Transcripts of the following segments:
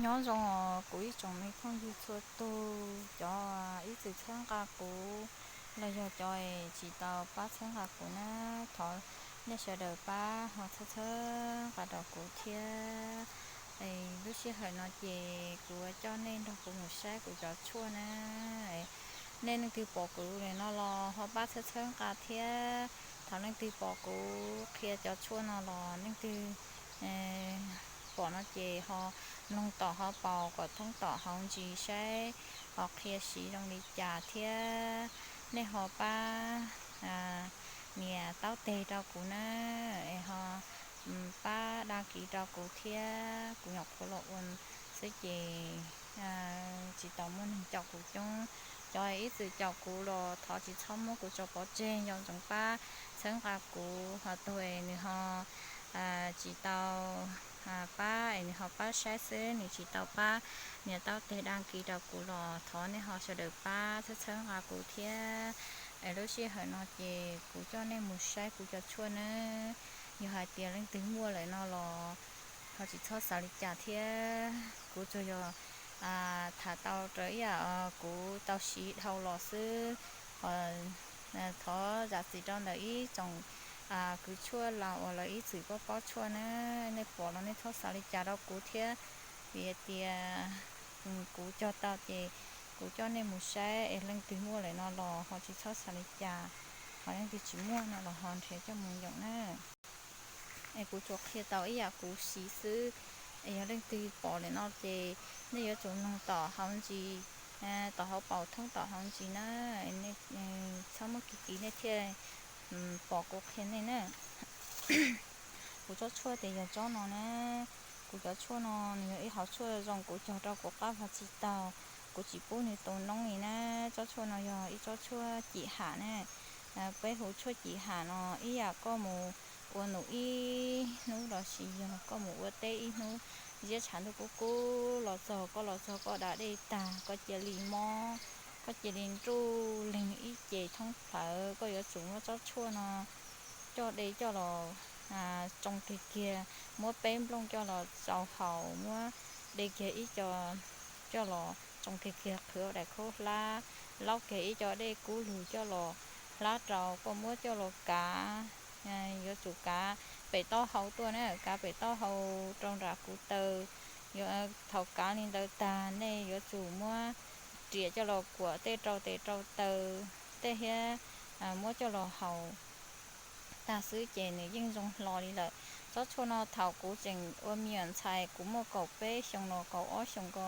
Nyob zoo os kuv ib tsoom me phooj ywg txhua tus, cov ib txwm txhawb nqa kuv los yog cov tsis tau pab txhawb nqa kuv na, thov nej sawv daws pab ho txhawb txhawb nqa rau kuv thiab. Lub sij hawm no ces kuv coj nej nrog kuv mus saib kuv cov tshuaj na. Nej leej twg pom kuv no los ho pab txhawb txhawb nqa thiab. Thaum leej twg pom kuv qhia cov tshuaj no los leej twg pom no ces ho mloog tom hauv paus kom thoob tom hauv ntsis saib ho qhia siv zoo li cas thiab. Nej ho pab nias taub teg rau kuv na, es ho pab dag kiv rau kuv thiab. Kuv nyuam qhuav los ua xwb ces tsis tau muaj neeg caum kuv coob. Cov ib txwm caum kuv los thov tsis txhob muab kuv tso pov tseg, nco ntsoov pab txhawb nqa kuv. Ho tus es nws ho tsis tau pab es nws ho pab saib xwb, nws tsis tau pab nias taub teg dag kiv rau kuv los thov nej ho sawv daws pab txhawb txhawb nqa kuv thiab. Es lub sij hawm no ces kuv coj nej mus saib kuv cov tshuaj nawb. Yog hais tias leej twg muaj lawm no los ho tsis txhob xav li cas thiab. Kuv tsuas yog tham tau raws ib yam kuv tau siv dhau los xwb. Thov zam txim rau ntawm ib tsoom kws tshuaj los uas lawv ib txwm paub paub tshuaj na, nej pom los nej txhob xav li cas rau kuv thiab. Vim hais tias kuv cog tau ces kuv coj nej mus saib, es leej twg muaj lawm no los ho tsis txhob xav li cas, ho leej twg tsis muaj no los ho nrhiav coj mus yoom na. Es kuv tsuas qhia tau ib yam kuv siv xwb. Es yog leej twg pom lawm no ces nej yuav tsum mloog tom hauv ntsis, tom hauv paus thoob tom hauv ntsis na. Txhob muab kiv kiv nej thiaj pom kuv qhia nej na. Kuv tsob tshuaj ces yog tsob no na. Kuv cov tshuaj no nws yog ib hom tshuaj zoo, kuv cog rau kuv qab vag tsis taug, kuv tsis pub nws tu noob li na. Tsob tshuaj no yog ib tsob tshuaj cim ham na. Peb hu tshuaj cim ham no ib yam koj mus ua num ib hnub los sis yog koj mus ua teb ib hnub, ziab tshav ntuj kub kub los txog, koj los txog koj da dej tag koj cia li mob, koj cia li nruj leeg ib ce thoob plawv, koj yuav tsum muab tsob tshuaj no coj de coj los tsoo kiag kiag, muab peb nplooj coj los tsau haus, muab de kiag ib co coj los tsoo kiag kiag qhwv ua daim khaub hlab, laub kiag ib co dej kub lug coj los hlab rau, koj muab coj los kav. Yuav tsum kav pem taub hau tuaj na, kav pem taub hau rau nram kuv taw. Thaum kav li ntawd tag nej yuav tsum muab riam coj los kuam tej rau tes rau taw tej thiab, muab coj los haus tag xwb ces nws yeej zoo hlo li lawm. Tsob tshuaj no thaum kuv tseem ua me nyuam ntxhais, kuv muaj kaum peb xyoo los kaum ob xyoo ko,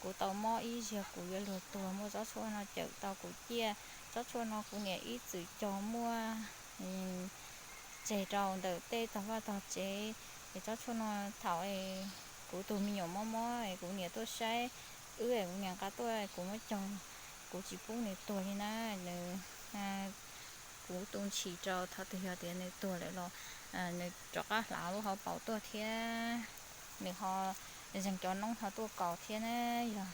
kuv tau mob ib zaug kuv yuav luag tuag, muaj tsob tshuaj no cawm tau kuv ciaj. Tsob tshuaj no kuv niam ib txwm cog muaj tseg rau ntawm tej tog vaj tog tsev. Es tsob tshuaj no thaum kuv tus me nyuam mob mob es kuv niam tuaj saib wb es kuv niam nqa tuaj kuv muab cog, kuv tsis pub nws tuag li na. Nws, kuv tu ntshis rau, thaum twg yog tias nws tuag lawm los nws rov qab hlav lub hauv paus tuaj thiab, nws ho zeeg cov noob ho tuaj kaus thiab na. Yog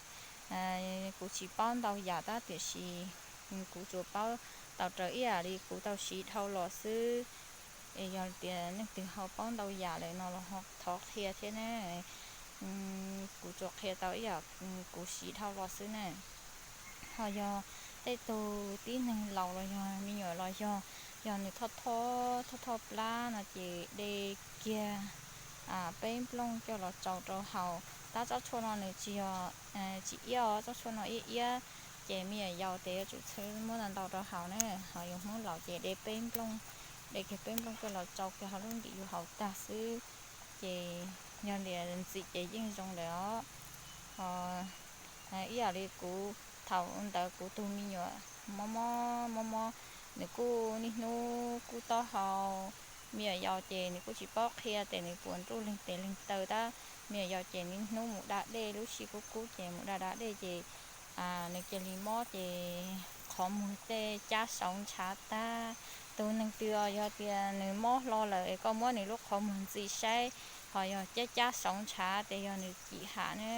kuv tsis paub ntau yam tab tiam sis kuv tsuas paub tau raws ib yam li kuv tau siv dhau los xwb. Es yog tias leej twg ho paub ntau yam lawm no los thov qhia thiab na. Kuv tsuas qhia tau ib yam kuv siv dhau los xwb na. Ho yog tej tug tib neeg laus los yog me nyuam los yog, yog nws thoj thoj thoj thoj plab no ces de kiag peb nplooj coj los tsau rau haus. Tab tsob tshuaj no nws tsis yog, tsis iab os, tsob tshuaj no iab iab, ces me nyuam yaus ces yuav tsum txhawb muab ntau ntau rau haus na. Ho yog Hmoob laus ces de peb nplooj, de kiag peb nplooj coj los tsau kiag hauv lub ntim yus haus tag xwb, ces yog tias ntxim ces yeej zoo lawm os. Ho ib yam li kuv thaum ntawd kuv tus me nyuam mob mob mob mob, nws kuj niaj hnub kub taub hau. Me nyuam yaus ces nws kuj tsis paub qhia ces nws puas nruj leeg tes leeg taw tab. Me nyuam yaus ces niaj hnub mus da dej, lub sij kub kub ces mus da da dej ces nws cia li mob ces qhov muag tej cab saud ntshav tag. Tus neeg twg os yog tias nws mob hlo lawm es koj muab nws lub qhov muag ntxi saib, ho yog cab cab saud ntshav ces yog nws cim ham na.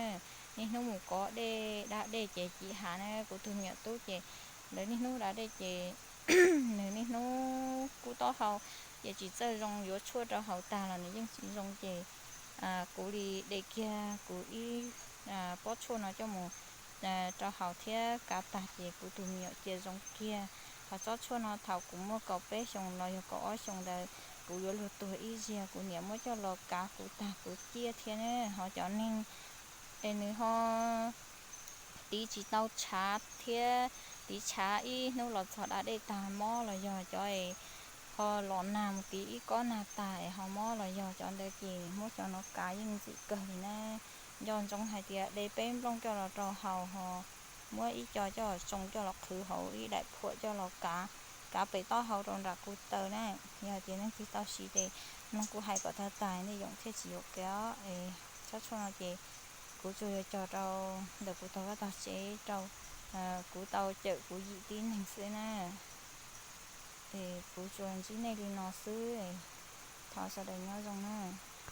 Niaj hnub mus kov dej da dej ces cim ham na. Kuv tus me nyuam tub ces lawv niaj hnub da dej ces nws niaj hnub kub taub hau, ces tsis txawj zoo, yuav tshuaj rau haus tag los nws yeej tsis zoo ces kuv li de kiag kuv ib pob tshuaj no coj mus rau haus thiab kav tag ces kuv tus me nyuam cia zoo kiag. Ho tsob tshuaj no thaum kuv muaj kaum peb xyoos los yog kaum ob xyoos ntawd kuv yuav luag tuag ib zaug, kuv niam muab coj los kav kuv tag kuv ciaj thiab na. Ho cov neeg es nws ho tiv tsis tau tshav thiab tiv tshav ib hnub los txog da dej tag mob los yog cov es ho los nag mus tiv ib kob nag tag es ho mob los yog cov ntawd ces muab cov no kav yeej ntxim kawg li na. Nco ntsoov hais tias de peb nplooj coj los rau haus ho muab ib co coj los tsoo coj los qhwv hauv ib daim phuam coj los kav, kav pem taub hau rau nram kuv taw na. Yog tias leej twg tau siv ces mloog kuv hais kom tag tag nej yoom thiaj tsis yuam kev os. Es tsob tshuaj no ces kuv tsuas yuav cog rau ntawm kuv taug vaj taug tsev rau kuv tau cawm kuv yim tib neeg xwb na. Es kuv tsuas ntsib nej li no xwb, thov sawv daws nyob zoo na.